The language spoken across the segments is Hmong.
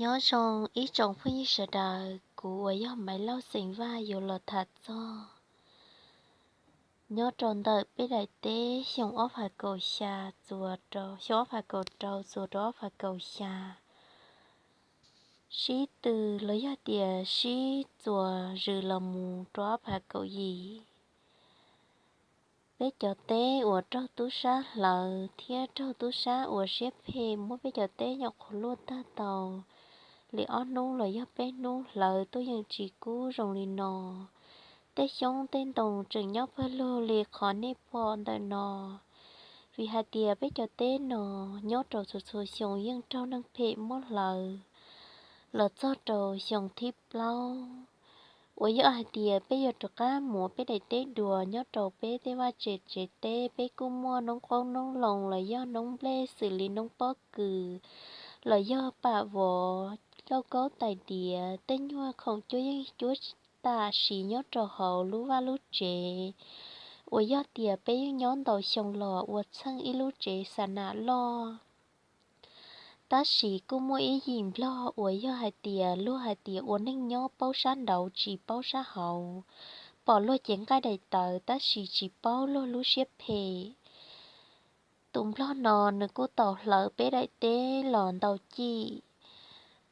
Nyob zoo ib tsoom phooj ywg sawv daws, kuv uas yog Maiv Lauj xeem Vaj yuav los tham txog nyob rau ntawm peb daim teb xyoo ob phav kaum xya, txuas rau xyoo ob phav kaum rau txuas rau ob phav kaum xya, sib tw los yog tias sib txuas zws los mus rau ob phav kaum yim. Peb cov teb uas raug tub sab hlawv thiab raug tub sab ua siab phem muab peb cov teb nyuam qhuav luaj tag tau li ob hnub los yog peb hnub, hlawv tuaj yeej tsis kub zoo li no. Tej xyoob tej ntoo tseem nyob pawg lug li qhov nej pom ntawm no. Vim hais tias peb cov teb no nyob rau txhua txhua xyoo yeej raug neeg phem muab hlawv los txog rau xyoo thib plaub, uas yog hais tias peb yuav rov qab mus peb daim teb dua nyob rau peb tej vaj tse tsev teb, peb kuj muaj noob qoob noob loo los yog noob nplej xws li noob pob kws los yog pam vov, lauj kaub tais diav, tej nyuag khoom cuab yeej cuab tam sim nyob rau hauv lub vaj lub tsev, uas yog tias peb yeej nyob ntau xyoo los ua txheej ib lub tsev xa nam loj. Tab sis kuj muaj ib yim nplog uas yog hais tias luag hais tias ua neej nyob paub sab nraud tsis paub sab hauv, pom luag cev nqaij daim tawv tab sis tsis paub luag lub siab phem. Tus nplog no nws kuj tau hlawv peb daim teb los ntau cim,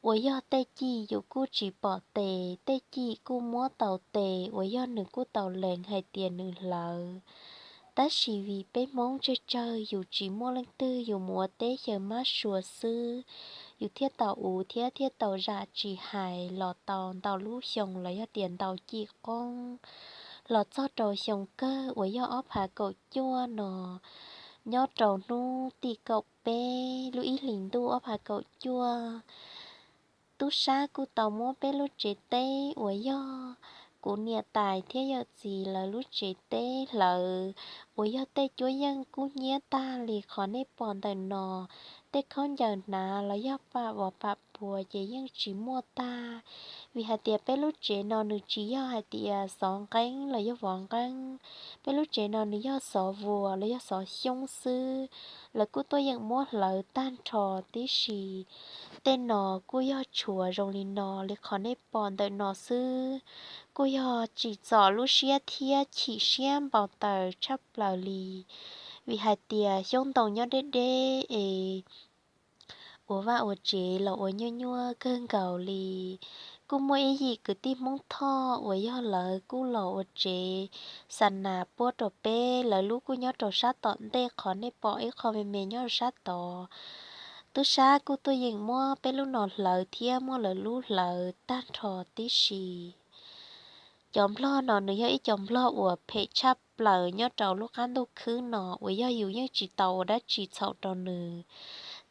uas yog tej cim yus kuj tsis pom tes, tej cim kuj muab tau tes uas yog nws kuj tau lees hais tias nws hlawv. Tab sis vim peb Hmoob tsawg tsawg yus tsis muaj leej twg, yus mus ua teb xyaw mab sua xwb, yus thiaj tau ua thiab thiaj tau zam tsis hais los tau ntau lub xyoo los yog tias ntau cim qoob. Los txog rau xyoo kawg uas yog ob phav kaum cuaj no, nyob rau hnub tim kaum peb lub ib hlis ntuj ob phav kaum cuaj, tub sab kuj tau muab peb lub tsev teb uas yog kuv niam tais thiab yawm txiv lawv lub tsev teb hlawv, uas yog tej cuab yeej kub hnyiab tag li qhov nej pom ntawm no. Tej khaub ncaws hnav los yog pam vov pam puas ces yeej tsis muaj tag. Vim hais tias peb lub tsev no nws tsis yog hais tias xov nqeeb los yog vov nqeeb, peb lub tsev no nws yog xov vuas los yog xov xyoob xwb, lawv kuj tuaj yeem muab hlawv tag nrho tib si. Tej no kuj yog tshuav zoo li no li qhov nej pom ntawm no xwb, kuj yog tsim txom lub siab thiab chim siab npau taws tshaj plaws li. Vim hais tias xyoob ntoo nyob deb deb es ua vaj ua tsev los ua nyuaj nyuaj kawg nkaus li. Kuj muaj ib yim kwv tij Hmoob Thoj uas yog lawv kuj los ua tsev xa nas puab rau peb, lawv lub kuj nyob rau sab tom ntej qhov nej pom ib qho me me nyob rau sab tod. Tub sab kuj tuaj yeem muab peb lub no hlawv thiab muab lawv lub hlawv tag nrho tib si. Cov nplog no nws yog ib co nplog uas phem tshaj plaws nyob rau lub qab ntuj khwb no uas yog yus yeej tsis tau ua dab tsi txhaum rau nws.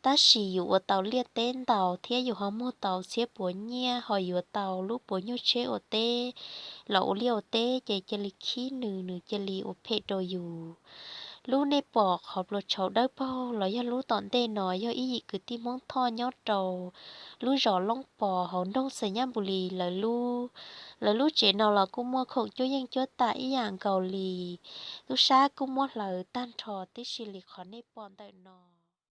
Tab sis yus ua tau liaj teb ntau thiab yus ho muag tau txhiab puas nyiaj ho yuav tau lub puas nyuag tsheb ua teb los ua liaj ua teb ces cia li khib nws, nws cia li ua phem rau yus. Lub nej pom qhov plua tshauv dawb paug los yog lub tom ntej no yog ib yim kwv tij Hmoob Thoj nyob rau lub zos Loob Pos hauv nroog Xais Nyab Npus Lis lawv lub. Lawv lub tsev no los kuj muaj khoom cuab yeej cuab tam ib yam nkaus li. Tub sab kuj muab hlawv tag nrho tib si li qhov nej pom ntawm no.